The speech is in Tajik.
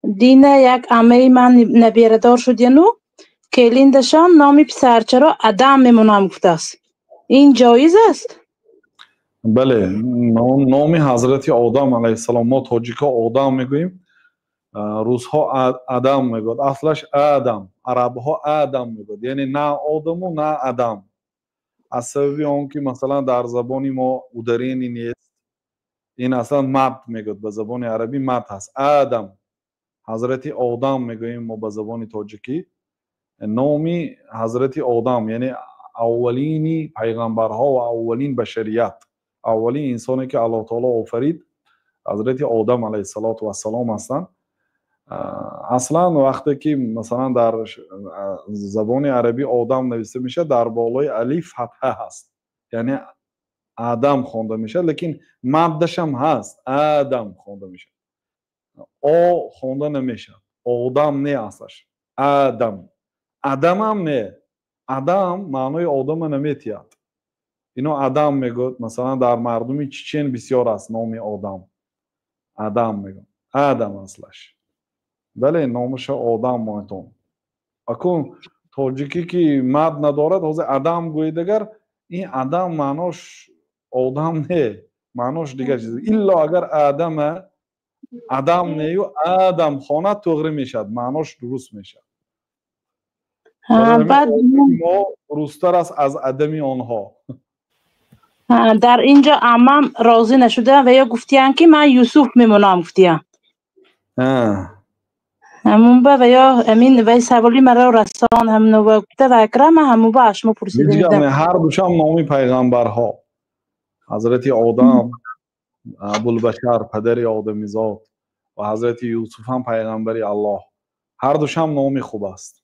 Дина як амаи ман наберадор шуд, яну келиндашон номи писарчаро Адам мемонам гуфтааст. Ин ҷоиз аст? Бале, номи ҳазрати Одам алайҳиссалом. Мо тоҷикҳо Одам мегӯем, русҳо Адам мегӯяд. Аслаш Адам, арабҳо Адам мегӯяд, яъне на Одаму, на Адам. Аз сабаби он ки, масалан, дар забони мо ударение нест, ин аслан мад мегӯяд, ба забони арабӣ мад ҳаст. Адам, ҳазрати Одам мегӯем мо ба забони тоҷикӣ. Номи ҳазрати Одам, яъне аввалини пайғамбарҳо ва аввалин башарият, аввалин инсоне ки Аллоҳ таоло офарид, ҳазрати Одам алайҳиссалоту вассалом ҳастанд. Аслан вақте ки, масалан, дар забони арабӣ Одам нависта мешавад, дар болои алиф фатҳа ҳаст, яъне Адам хонда мешавад, лекин маддашам ҳаст, Адам хонда мешавад, о хонда намешавад. Одам не, аслаш Адам. Адамам не, Адам маънои одама наметиҳад. Ино Адам мегӯяд. Масалан, дар мардуми чечен бисёр аст номи Одам, Адам мегӯяд. Адам аслаш. Бале, номаша Одам монетон. Акун тоҷикӣ ки мад надорад, ҳозир Адам гӯед агар, ин Адам маънош одам не, маънош дигар чиз. Илло агар Адама, Адам нею, Адам хонад, туғри мешавад, маънош дуруст мешавад. Мо дурусттар аст аз адами онҳо. Дар ин ҷо аммам розӣ нашуда ва ё гуфтиянд, ки ман Юсуф мемонам, гуфтиян. Ҳамунба ва ё амин вай саволи маро расон ҳамнова гуфта ва акрама ҳамунба аз шумо пурсида. Ҳар душам номи пайғамбарҳо: ҳазрати Одам, Абулбашар, падари одамизод, ва ҳазрати Юсуф ҳам пайғамбари Аллоҳ. Ҳар душам номи хуб аст.